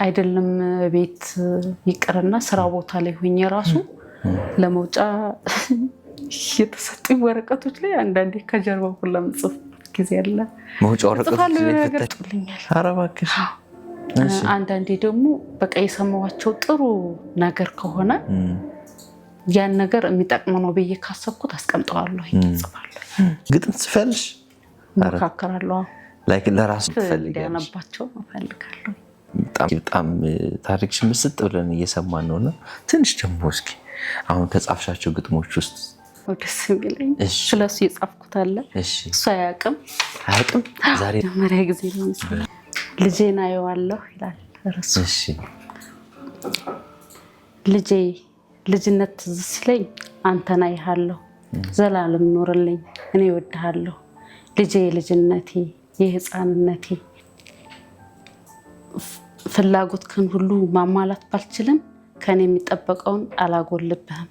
አይደለም ቤት ይቅርና ስራ ቦታ ላይ ሆኜ ራሱ ለመውጫ የተሰጡኝ ወረቀቶች ላይ አንዳንዴ ከጀርባ ሁላ ምጽፍ ጊዜ አለ። መውጫ ወረቀቶች እጽፋለሁ፣ ላይ የሆነ ነገር ፍተሽ። ጥልኛል። ኧረ እባክሽ። አንዳንዴ ደግሞ በቃ የሰማኋቸው ጥሩ ነገር ከሆነ ያን ነገር የሚጠቅመው ነው ብዬ ካሰብኩት አስቀምጠዋለሁ፣ እጽፋለሁ። ግጥም ትጽፊያለሽ? እሞካከራለሁ። Like ለራሱ ትፈልጊያለሽ? እንዲያነባቸው እፈልጋለሁ። በጣም በጣም ታሪክሽን ምስጥ ብለን እየሰማን ነው እና ትንሽ ደግሞ እስኪ አሁን ከጻፍሻቸው ግጥሞች ውስጥ ደስ የሚለኝ ስለሱ የጻፍኩት አለ። እሱ አያውቅም። አያውቅም ዛሬ። መጀመሪያ ጊዜ ነው የምጽፈው። ልጄን አየዋለሁ ይላል ርዕሱ። ልጄ ልጅነት ትዝ ሲለኝ አንተን አይሃለሁ፣ ዘላለም ኑርልኝ፣ እኔ እወድሃለሁ። ልጄ ልጅነቴ የህፃንነቴ ፍላጎትህን ሁሉ ማሟላት ባልችልም ከኔ የሚጠበቀውን አላጎልብህም።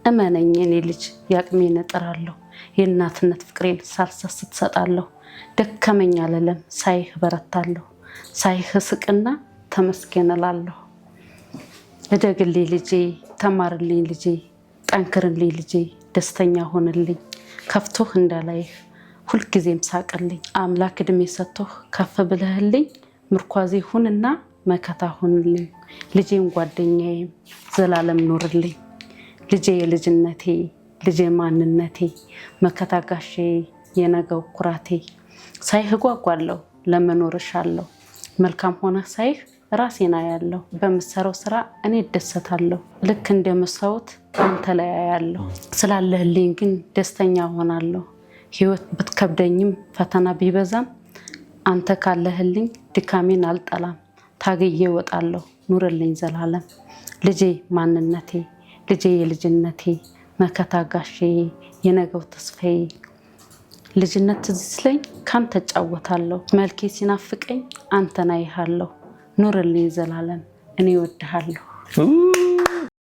እመነኝ የኔ ልጅ፣ የአቅሜን እጥራለሁ። የእናትነት ፍቅሬን ሳልሰስት እሰጣለሁ። ደከመኝ አልልም፣ ሳይህ እበረታለሁ። ሳይህ እስቅና ተመስገን እላለሁ። እደግልኝ ልጄ፣ ተማርልኝ ልጄ፣ ጠንክርልኝ ልጄ፣ ደስተኛ ሆንልኝ፣ ከፍቶህ እንዳላይህ ሁልጊዜም ሳቅልኝ። አምላክ እድሜ ሰጥቶህ ከፍ ብለህልኝ ምርኳዜ ሁንና መከታ ሁንልኝ። ልጄም ጓደኛዬም ዘላለም ኑርልኝ። ልጄ የልጅነቴ፣ ልጄ ማንነቴ፣ መከታ ጋሼ፣ የነገው ኩራቴ። ሳይህ እጓጓለሁ፣ ለመኖር እሻለሁ። መልካም ሆነህ ሳይህ ራሴን አያለሁ። በምሰራው ስራ እኔ እደሰታለሁ። ልክ እንደ መስታወት አንተ ላይ አያለሁ። ስላለህልኝ ግን ደስተኛ ሆናለሁ። ህይወት ብትከብደኝም ፈተና ቢበዛም አንተ ካለህልኝ ድካሜን አልጠላም። ታግዬ እወጣለሁ። ኑርልኝ ዘላለም። ልጄ ማንነቴ፣ ልጄ የልጅነቴ፣ መከታ ጋሼ፣ የነገው ተስፋዬ። ልጅነት ትዝ ሲለኝ ካንተ እጫወታለሁ። መልኬ ሲናፍቀኝ አንተን አይሃለሁ። ኑርልኝ ዘላለም፣ እኔ እወድሃለሁ።